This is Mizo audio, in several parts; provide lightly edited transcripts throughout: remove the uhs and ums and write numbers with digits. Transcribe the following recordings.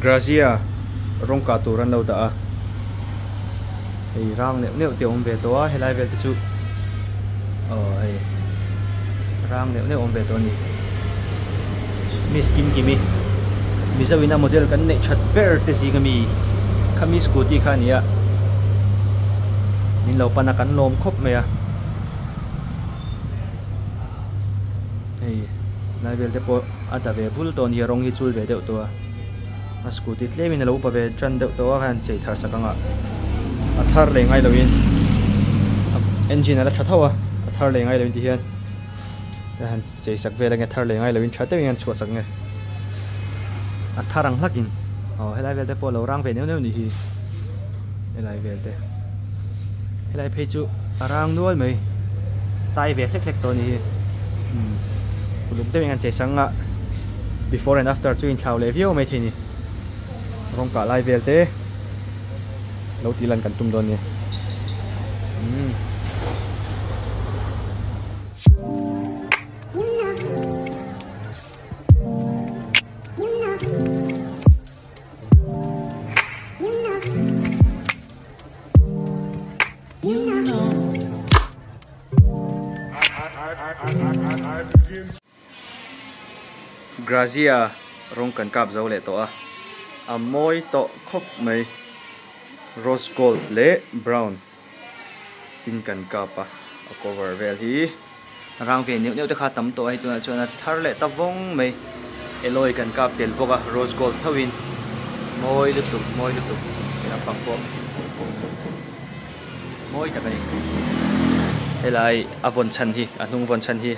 Grazia rawng kah tur an lo dah a hei rang neuh neuh te a awm ve tawh a helai vel te chu aw hei rang neuh neuh a awm ve tawh a ni miss kim kimi mizo in a model kan neih that ber te zing ami khami scooty kha a ni a min lo pan a kan lawm khawp mai a. Hei lai vel te pawh a da ve bul tawh a ni a rawng hi chul ve deuh tawh a a scooty tlem in a lo upa ve tan deuh tawh a khan chei thar sak ang a a thar leh ngai lo in a engine a la tha tho a a thar leh ngai lo in ti hian a han chei sak vel ange thar leh ngai lo in tha deuh in an chhuah sak nge a thar ang hlak in aw helai vel te pawh a lo rang ve neuh neuh ni hi helai vel te. Helai phei chu a rang nual mai tai ve hlek hlek tawh a ni hi umm uluk deuhin an chei sang a before and after chu inthlau leh viau mai thei a ni rawng kah lai vel te lo tih lan kan tum dawn a ni umm. Grazia rawng kan kap zo leh tawh a, a mawi tawh khawp mai. Rose gold leh brown in kan kap a, a cover vel hi. Rang ve neuh neuh te kha tam tawh a hei tunah chuan a thar leh ta vawng mai. Alloy kan kap tel bawk a rose gold tho in mawi lutuk mawi lutuk he lampang pawh mawi tak a ni. Helai a vawn chhan hi a hnung vawn chhan hi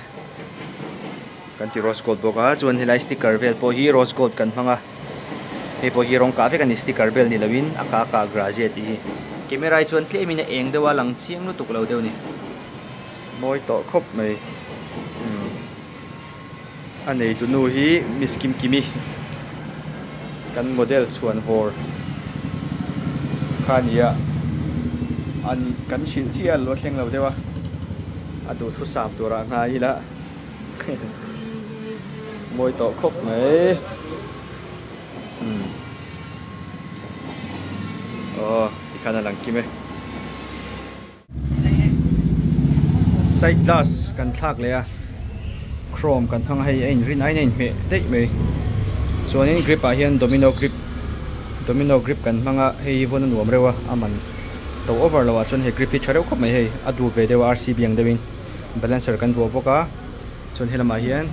kan ti rose gold bawk a chuan helai sticker vel pawh hi rose gold kan hmang a hei pawh hi rawng kah vek a ni sticker vel ni loin a kah kah grazia tih hi. Camera hi chuan tlem in a eng deuh a lang chiang lutuk lo deuh a ni. Mawi tawh khawp mai umm a neitu nu hi miss kim kimi kan model chhuan vawr kha a ni a an kan hrilh chiah a lo thleng lo deuh a a duhthusam turah nghai ila mawi tawh khawp mai umm aw tikhan a lang kim e. Side glass kan thlak leh a chrome kan hmang a hei a inrin aiin a inhmeh daih mai chuanin grip ah hian domino grip domino grip kan hmang a hei hi vawn a nuam reuh a a man to over loh ah chuan he grip hi tha reuh khawp mai hei a duh ve deuh a R C B ang deuhin balancer kan vuah bawk a chuan helamah hian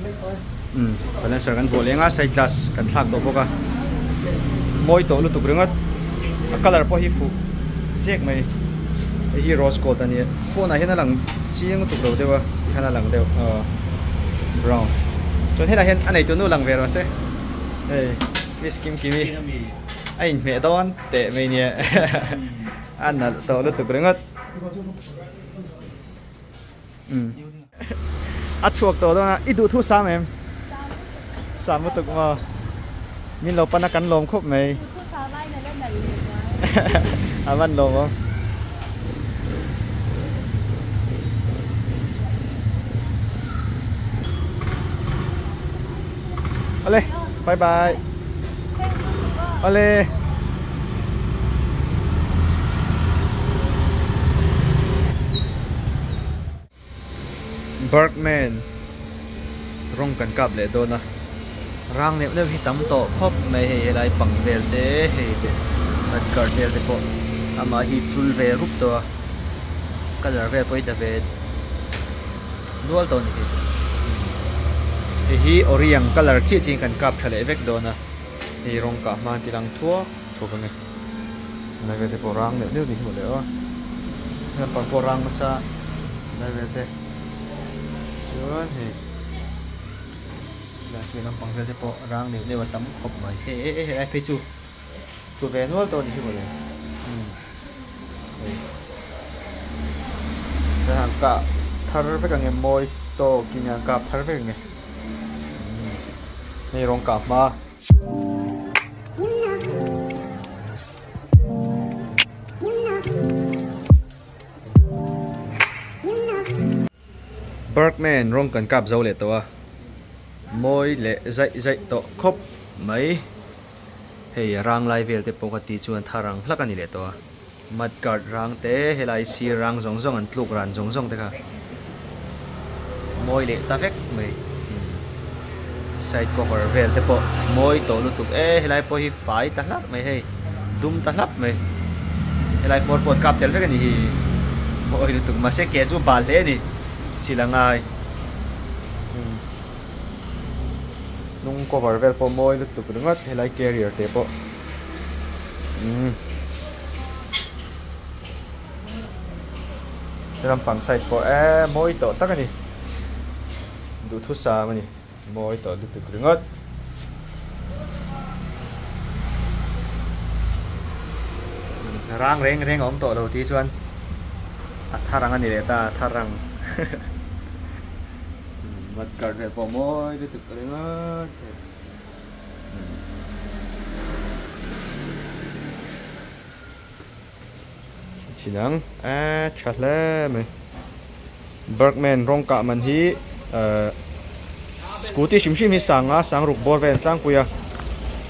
umm balancer kan vuah leng a side glass kan thlak tawh bawk a mawi tawh lutuk ringawt a colour pawh hi fuh zek mai hei hi rose gold a nia phone ah hian a lang chiang lutuk lo deuh a tikhan a lang deuh aw brown chuan helaiah hian a neitu nu lang ve rawh se hei miss kim kimi a inhmeh dawn teh mai nia a nalh tawh lutuk ringawt. A chhuak tawh dawn a, i duh thu sam em? Sam lutuk maw? Min lo pan a kan lawm khawp mai. A van lawm awm. Awle, bye bye. Awle. Bergman rawng kan kap leh dawn a rang neuh neuh hi tam tawh khawp mai hei helai pang vel te hei te mud guard vel te pawh amah hi chul ve rup tawh a colour vel pawh hi da ve nual tawh a ni hi hei hi oriang colour chiah chiah in kan kap tha leh vek dawn a hei rawng kah hma an ti lang thuak thuak ang e. Lai vel te pawh rang neuh neuh ni hi mawle aw lampang pawh rang hmasa lai vel te chuan hei lai phei lampang vel te pawh rang neuh neuh a tam khawp mai hei hei hei helai phei chu tlu ve nual tawh a ni hi mawle umm hei ka han kah thar vek ang em mawi tawkin an kap thar vek ang e umm hei rawng kah hma. Bergman rawng kan kap zo leh tawh a, mawi leh zaih zaih tawh khawp mai. Hei rang lai vel te pawh ka tih chuan thar ang hlak a ni leh tawh a. Mud guard rang te helai sir rang zawng zawng an tluk ran zawng zawng te kha mawi leh ta vek mai. Side cover vel te pawh mawi tawh lutuk e helai pawh hi fai ta hlap mai hei dum ta hlap mai. Helai hmawr pawh an kap tel vek a ni hi mawi lutuk mahse ke chu bal hle a ni sil a ngai. Hnung cover vel pawh mawi lutuk ringawt helai carrier te pawh umm lampang side pawh eee mawi tawh tak a ni duhthusam a ni mawi tawh lutuk ringawt. Rang reng reng a awm tawh lo tih chuan a thar ang a ni leh ta a thar ang. Mud guard vel pawh mawi lutuk ringawt thei. Chin ang eh tha hle mai. Bergman rawng kah man hi eh scooty hrim hrim hi sanga sang ruk bawr vel an tlangpui a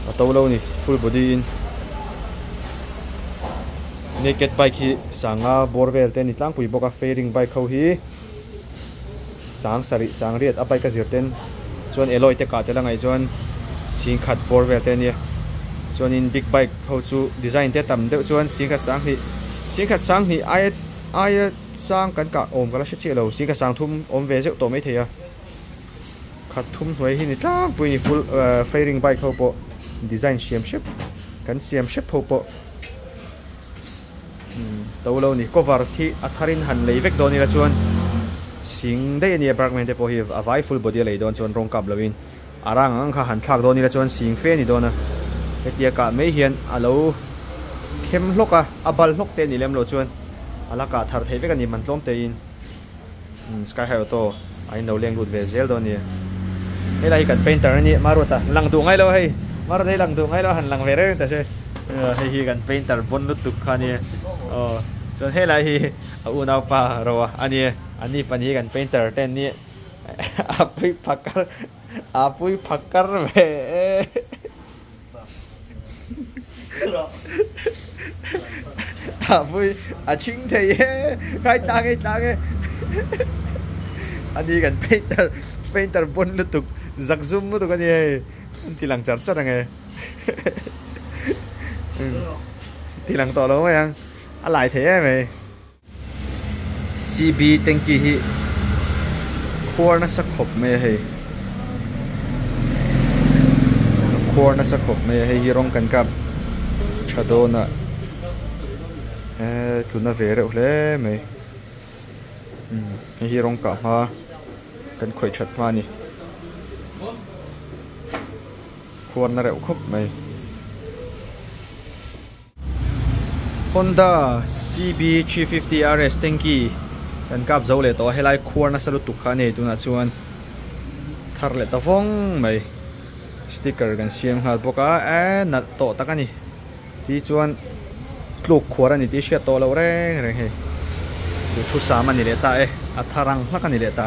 a to lo a ni full body in naked bike hi sanga bawr vel te a ni tlangpui bawk a fairing bike ho hi. Sang sarih sang riat a bike a zir ten chuan alloy te kah tel a ngaih chuan singkhat bawr vel te a nia chuanin big bike ho chu design te tam deuh chuan singkhat sang hnih singkhat sang hnih aia aia sang kan kah awm ka la hre chiah lo singkhat sang thum awm ve zeuh tawh maithei a khat thum hnuai hi ni tlangpui a ni full ah fairing bike ho pawh design siam hrep kan siam hrep ho pawh. To lo ni cover khi a thar in han lei vek dawn ila chuan sing daih a nia Bergman te pawh hi a vai full body a lei dawn chuan rawng kap lo in a rang ang kha han thlak dawn ila chuan sing fe a ni dawn a hetia kah mai hian a lo khem hlawk a a bal hlawk te a ni lem lo chuan a la kah thar theih vek a ni man tlawm te in sky high auto a in lo leng lut ve zel dawn a ni helai hi kan painter a ni Maruata lang duh ngai lo hei Maruata hi lang duh ngai lo a han lang ve reng ta se hei hi kan painter bawn lutuk kha a ni aw chuan helai hi a unaupa ro a ni a ni pahnih hi kan painter te an ni a pui phakar a pui phakar ve e. A pui a chhing thei e khai tlang e tlang e a ni kan painter painter bawn lutuk zak zum lutuk a ni hei an ti lang char char ang e ti lang tawh lo mai ang a lai thei em mai. CB tanky hi khuar nasa khawp mai a hei khuar nasa khawp mai a hei hi rawng kan kap tha dawn a eee tluna ve reuh hle mai umm hei hi rawng kah hma kan khawih that hma a ni khuar na reuh khawp mai. Honda CB350 RS tanky kan kap zo leh tawh a helai khuar nasa lutuk kha a nei tunah chuan thar leh ta vawng mai sticker kan siam nghal bawk a eh nalh tawh tak a ni ti chuan tluk khuar a ni tih hriat tawh loh reng reng hei duhthusam a ni leh ta e a thar ang hlak a ni leh ta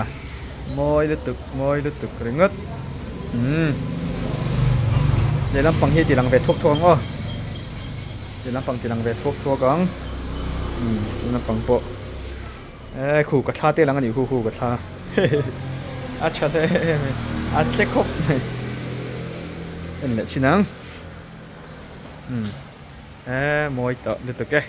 mawi lutuk mawi lutuk ringawt umm lehlam pang hi ti lang ve thuak thuak ang aw. Ti lampang ti lang ve thuak thuak ang umm ti lampang pawh eh khu ka thla te lang a nih khu khu ka thla a tha hle mai a tle khawp mai en leh chin ang umm eh mawi tawh lutuk e.